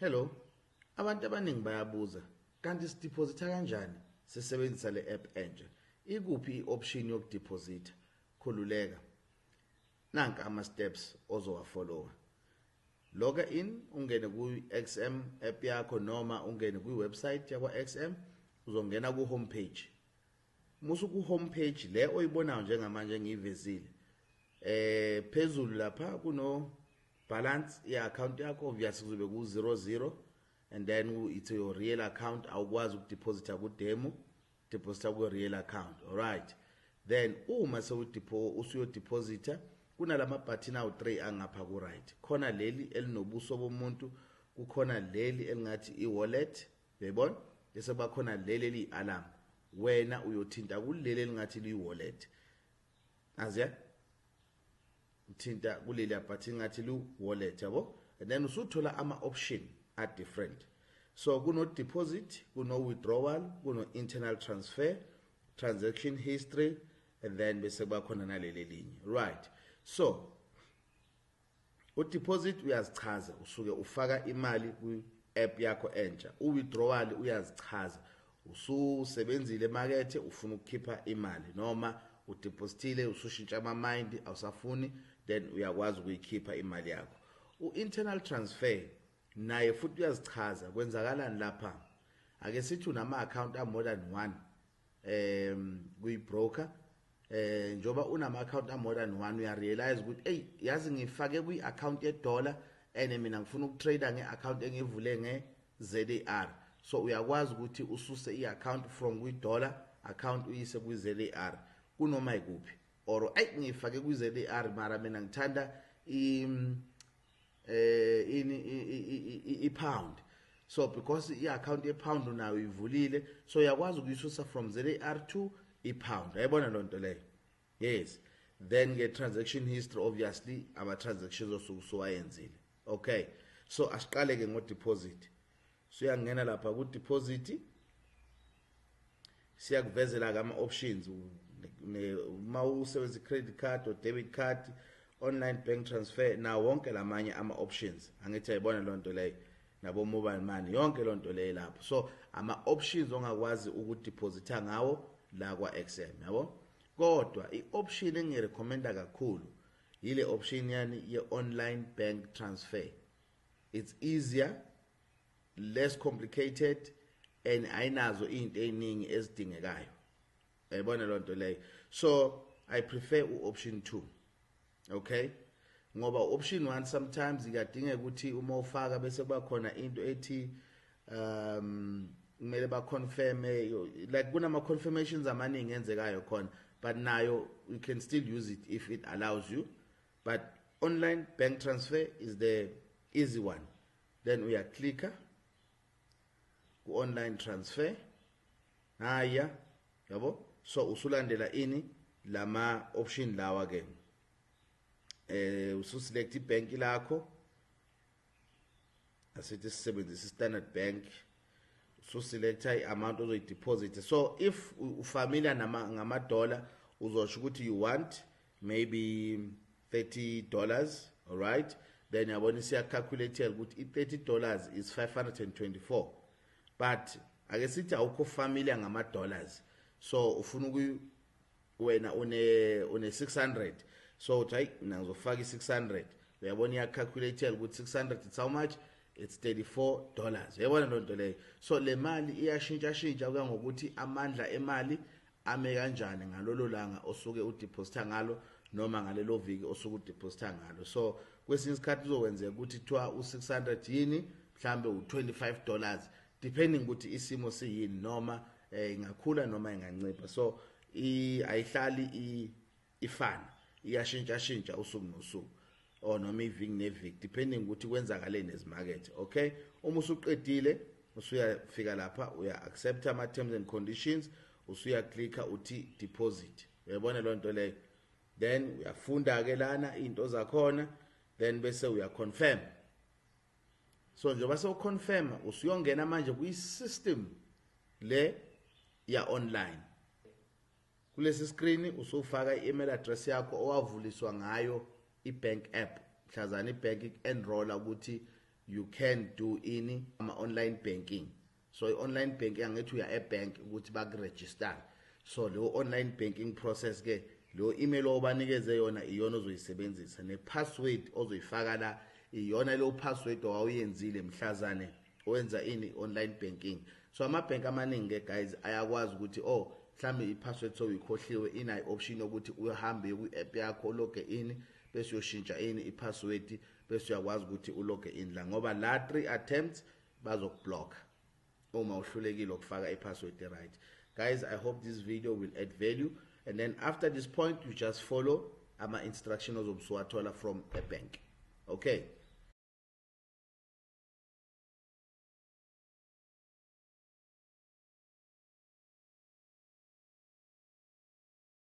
Hello. Abantu abaningi bayabuza, kanti sidepositha kanjani sisebenzisa le app entsha? Ikuphi i-option yokudepositha? Khululeka. Nanka ama steps ozowafollowa. Log in, ungene ku-XM app yakho noma ungene kwi-website yakwa-XM, uzongena ku-home page. Musu ku-home page le oyibonayo njengamanje engiyivezile. Phezulu lapha kuno balance ye-account yakho, obviously kuzobe ku 00 and then it's your real account, awukwazi ukudeposita ku-demo, deposita ku-real account. Alright, then uma sewudepo usuyodeposita kunalama button awu-3 angapha ku-right khona, leli elinobuso bomuntu, kukhona leli elingathi i-wallet, uyayibona, bese bakhona leli eliyi-alarm. Wena uyothinta kuleli elingathi liyi-wallet, aziya uthinta kuleli button ngathi lu-wallet, yabo, and then usuthola ama-option a-different. So kuno-deposit, kuno-withdrawal, kuno-internal transfer, transaction history, and then bese kuba khona naleli elinye, right? So udeposit uyazichaza, usuke ufaka imali kwi-app yakho entsha. Uwithdrawal uyazichaza, ususebenzile emakethe, ufuna ukukhipha imali, noma udepositile, usushintsha ama-mind, awusafuni, then uyakwazi ukuyikhipha imali yakho. U-internal transfer naye futhi uyazichaza. Kwenzakalani lapha? Ake sithi unama-account a-more than one kwi-broker. Njoba unama account a more than one, uya realize ukuthi, hey, yazi ngifake kwi account ye dollar and mina ngifuna ukutrade nge account engivule nge ZAR. So uyakwazi ukuthi ususe i account from kwi dollar account uyise kwi ZAR kunoma ikuphi, or ay ngifake kwi ZAR mara mina ngithanda i eh ini i pound, so because i-account ye-pound unayo ivulile, so uyakwazi ukuyisusa from ZAR to i-pound, uyayibona loo nto leyo? Yes. Then ke transaction history, obviously ama transactions osuke usuwayenzile. Okay, so asiqale ke ngo deposit. So uyangena lapha ku deposit, siyakuvezela ke ama options uma usebenzisa credit card or debit card, online bank transfer, nawo wonke lamanye ama options, angithi ayibona loo nto leyo, nabo mobile money, yonke loo nto leyo lapho. So ama options ongakwazi ukudeposita ngawo la kwa XM, yabo. Kodwa i-option engirecommenda kakhulu yile option yani ye-online bank transfer. It's easier, less complicated and ayinazo izinto eziningi ezidingekayo, uyayibona loo nto leyo? So I prefer u-option 2, okay, ngoba option 1 sometimes ikadingeka ukuthi uma ufaka bese kuba khona into ethi kumele ba confirm, like kunama confirmations amaningi enzekayo khona, but nayo you can still use it if it allows you, but online bank transfer is the easy one. Then uyaclicka ku online transfer, haya, yabo. So usulandela ini lama option lawa ke, ususelect ibank lakho, asithi sisebenzisa iStandard Bank, ususelecta i-amount ozoyideposit. So if ufamiliar nama ngama dollar, uzosho ukuthi you want maybe $30, all right? Then yabona isiyacalculate ukuthi i-$30 is 524, but ake sithi awukho familiar ngama dollars, so ufuna ukuyi wena une 600, so uthi, hayi, mina ngizofaka i-600. Uyabona iyacalculate ukuthi 600, it's how much? It's $34, uyabona loo nto leyo? So le mali iyashintsha shintsha kuya ngokuthi amandla emali ame kanjani ngalolo langa osuke udeposita ngalo noma ngalelo viki osuke udeposita ngalo. So kwesinye isikhathi kuzokwenzeka ukuthi kuthiwa u-600 yini, mhlambe u-$25, depending ukuthi isimo siyini, noma ingakhula noma ingancipha. So ayihlali ifana, iyashintsha shintsha usuku nosuku or noma iviki neviki, depending ukuthi kwenzakaleni ezimakethe. Okay, uma usuqedile usuyafika lapha, uya accept ama terms and conditions, usuya clicka uthi deposit, uyabona loo nto leyo? Then uyafunda ke lana izinto zakhona, then bese uya confirm. So njengoba sewuconfirm, usuyongena manje kwi-system le ya online. Kulesi screen usufaka i-email address yakho owavuliswa ngayo i-bank app mhlazana i-bank iku-enrolla ukuthi You can do ini, ama-online banking. So i-online banking, angithi uya e-bank ukuthi bakuregister. So leyo online banking process ke, leyo email obanikeze yona iyona ozoyisebenzisa, ne-password ozoyifaka la iyona leyo password owawuyenzile mhlazane owenza ini, online banking. So amabhenki amaningi ke, guys, ayakwazi ukuthi, oh, mhlambe i-password sowuyikhohliwe, inayo option yokuthi uhambe kwi-app yakho, uloge in, bese uyoshintsha ini, i-password, bese uyakwazi ukuthi uloge in la, ngoba la three attempts bazokublock uma uhlulekile ukufaka i-password right. Guys, I hope this video will add value, and then after this point you just follow ama-instruction ozobe usuwathola from a bank, okay?